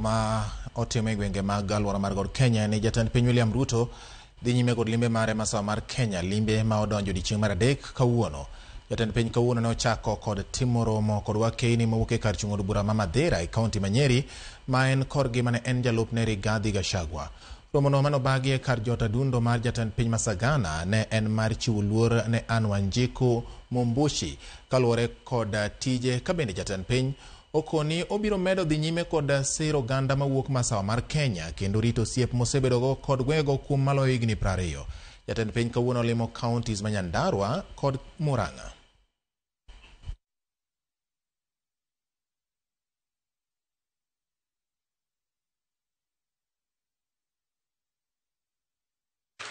Ma otimo e gwenge mag alwora mar God Kenya ni jatend piny William Ruto dhi nyime kod limbe mare masawa mar Kenya, limbe ma odonjo odiechieng' mar adek kawuono. Jatend piny kawuono ne ochako kod timo romo kod wakeini mowuok e kar chung' od bura ma Mathira e kaunti ma Nyeri, ma en korgi mane en jalupne Rigathi Gachagua. Romono manobagi e kar jot adundo mar jatend piny ma Sagana ne en mar chiwo luor ne Anne Wanjiku Mumbushi kaluwore kod tije ka bende jatend piny okoni obiro medo dhi nyime kod siro oganda mawuok masawa mar Kenya kendo rito osiep mosebedogo kod gwengego kuom maloyo higni 20. Jatend piny kawuono olimo counties ma Nyandarua kod Murang'a.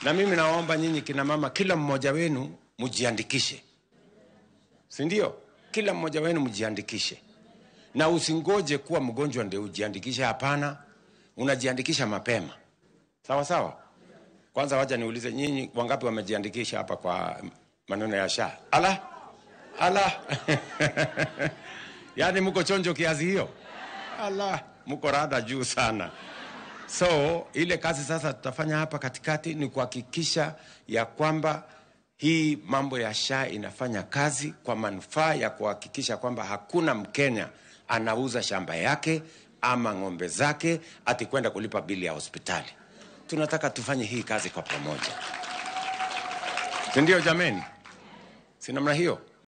Na mimi naomba nyinyi kina mama, kila mmoja wenu mjiandikishe, si ndio? Kila mmoja wenu mjiandikishe, na usingoje kuwa mgonjwa ndio ujiandikishe. Hapana, unajiandikisha mapema, sawa sawa. Kwanza wacha niulize nyinyi, wangapi wamejiandikisha hapa kwa maneno ya SHA? Ala ala yaani mko chonjo kiasi hiyo? Ala, mko rada juu sana. So ile kazi sasa tutafanya hapa katikati ni kuhakikisha ya kwamba hii mambo ya SHA inafanya kazi kwa manufaa ya kuhakikisha kwamba hakuna Mkenya anauza shamba yake ama ng'ombe zake ati kwenda kulipa bili ya hospitali. Tunataka tufanye hii kazi kwa pamoja, si ndio jameni? Si namna hiyo?